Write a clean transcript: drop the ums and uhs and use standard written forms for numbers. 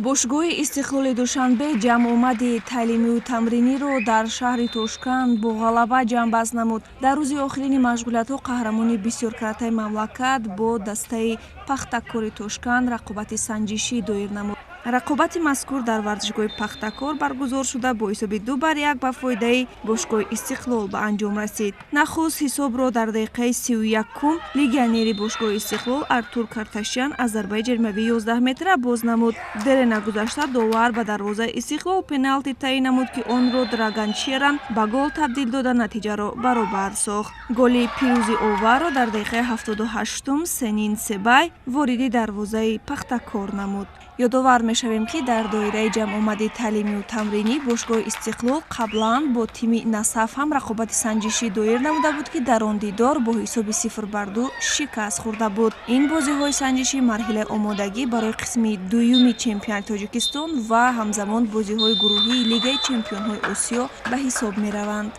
Бошгоҳи «Истиқлоли» Душанбе ҷамъомади таълимию тамриниро дар шаҳри Тошканд бо ғалаба ҷамъбаст намуд. Дар рӯзи охирини машғулиятҳо қаҳрамони бисёркаратаи мамлакат бо дастаи «Пахтакори» Тошканд рақобати санҷишӣ доир намуд. Рақобати мазкур дар варзишгоҳи «Пахтакор» баргузор шуда, бо ҳисоби 2-1 ба фоидаи бошгоҳи «Истиқлол» ба анҷом расид. Нахуст ҳисобро дар дақиқаи 31-ум легионери бошгоҳи «Истиқлол» Артур Карташян аз зарбаи ҷаримавии 11 метра боз намуд. Дере нагузашта довар ба дарвозаи «Истиқлол» пеналти таъин намуд, ки онро Драган Черан ба гол табдил дода, натиҷаро баробар сохт. Голи пирӯзиоварро дар дақиқаи 78-ум Сенин Себай вориди дарвозаи «Пахтакор» намуд. Ёдовар мешавем, ки дар доираи ҷамъомади таълимию тамринӣ бошгоҳи «Истиқлол» қаблан бо тими «Насаф» ҳам рақобати санҷишӣ доир намуда буд, ки дар он дидор бо ҳисоби 0-2 шикаст хӯрда буд. Ин бозиҳои санҷишӣ марҳилаи омодагӣ барои қисми дуюми чемпионати Тоҷикистон ва ҳамзамон бозиҳои гурӯҳии Лигаи чемпионҳои Осиё ба ҳисоб мераванд.